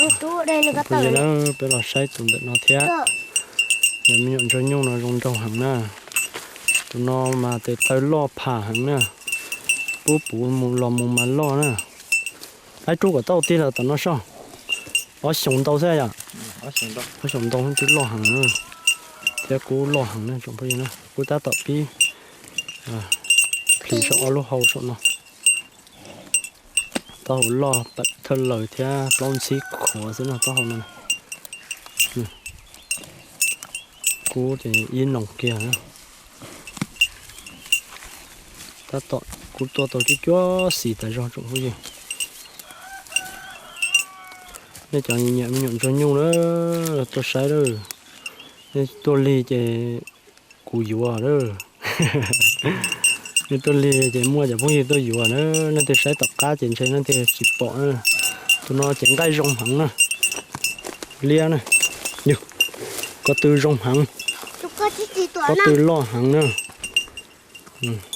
Phooj ywg na, peb los saib tus ntawm no thiab. Yog me nyuam ntsuag nyuj no zoo nraug heev na. Tus no mas tes taw loj pham heev na. Pub puv mus los mus mas loj na. Ib rub kom tau tig los tom no soj. Ob xyoos ntau xwb yom. Ob xyoos ntau twb loj heev na. Thiab kub loj heev na tsoom phooj ywg na. Kub tab tom pib plhis saum ob lub hau saum no. Taub hau loj pam thawj lawm thiab plaub ntxhib khuav xwb no taub hau no. Kub ces ib noog kiag na. Tab tom kub tuaj tau cuab cuab xis tas zog tsoom phooj ywg. Nej cov nyiam me nyuam ntsuag nyuj na, tuaj saib lawm. Nej tuaj lig ces kuv yuav lawm. Nej tuaj lig ces muaj cov phooj ywg tuaj yuav na. Leej twg saib tom qab ces ntshe leej twg tsis pom na. Tus no ces nqaij zoo heev na. Liab na. Ko tw zoo heev. Ko tw loj heev na.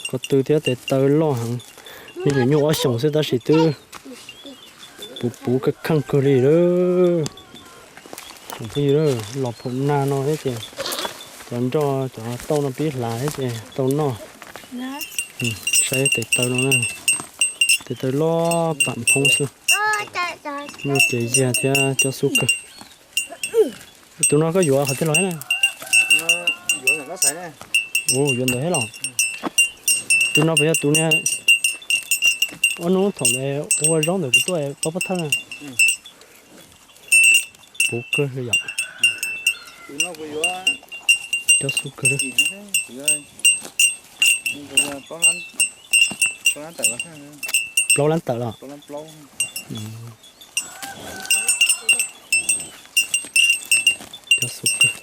Ko tw thiab tes taw loj heev. Me nyuam nyuj ob xyoos xwb tab sis twb puv puv kheej kheej kawg li lawm. Tsoom phooj ywg, los phaum nag no thiab ces cov nroj cov tauj no pib hlav thiab ces tau noj. Saib tes taw no, tes taw loj pam phoob xwb. Nyuj ces yag thiab cob xub kawg. Tus no koj yuav qhov twg los na? Ua yuav ntawd thiab los? Tus no puas yog tus niag ob hnub thaum ua zaub ntawm kuv tuaj pob pob thawj na? Puv kawg li yom. Cob xub kawg li. Plaub lab tawm los? Cob xub kawg.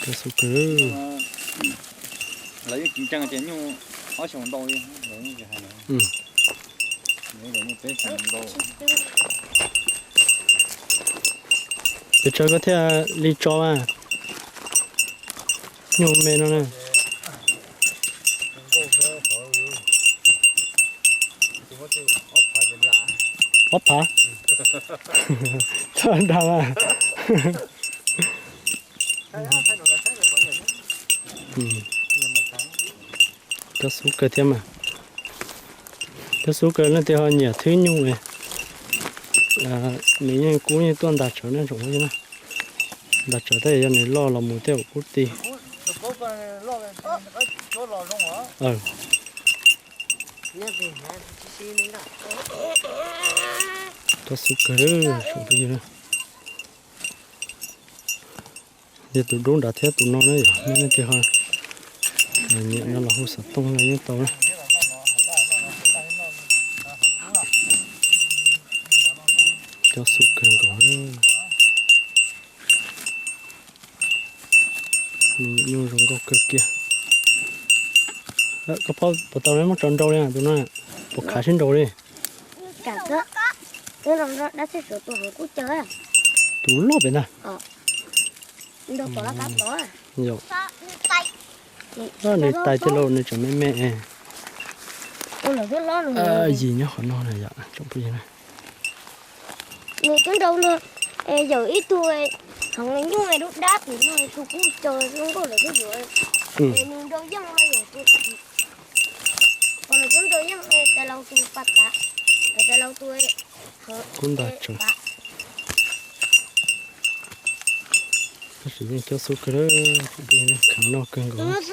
Cob xub kawg. Lawv yeej tsis ntseeg tias nyuj ob xyoos ntau li. Pes tsawg koj thiaj li tso mas? Nyuj me no na. Ob phav. Txhob dag mas. Cob xub kawg thiab mas. Cob xub kawg leej twg ho nyiam thwb nyuj, nws yeej kub yeej tuaj ntas tsawv na tsoom phooj ywg na. Ntas tsawv tab sis yog nws loj los mus tej zaum kub ti. Cob xub kawg tsoom phooj ywg na. Yog tus dub nrad thiab tus no na yom, nej leej twg ho nyiam no los hu xov tooj no yeej tau na. Cob xub kawg nkaus. Nyuj zoo nkauj kawg kiag. Koj phob puas tau muab tso nrau li tus no? Puas khav sib nrau li? Tus loj pem ntag. Nws tais tiag lauj, nws tseem me me. Yim nyob qhov no na yom tsoom phooj ywg. Nws twb nrau no, yawm ib tug heev nyuj dub dab tim no tus kuj cog zoo nkauj lawm twb yuav. Nws nrau yeej no yog tus, qhov nws twb nrau yeej tais laus tus pas tav, tais laus tus kub ntag tsawv. Tab sis yeej cob xub kawg, kheev noj kawg nkaus.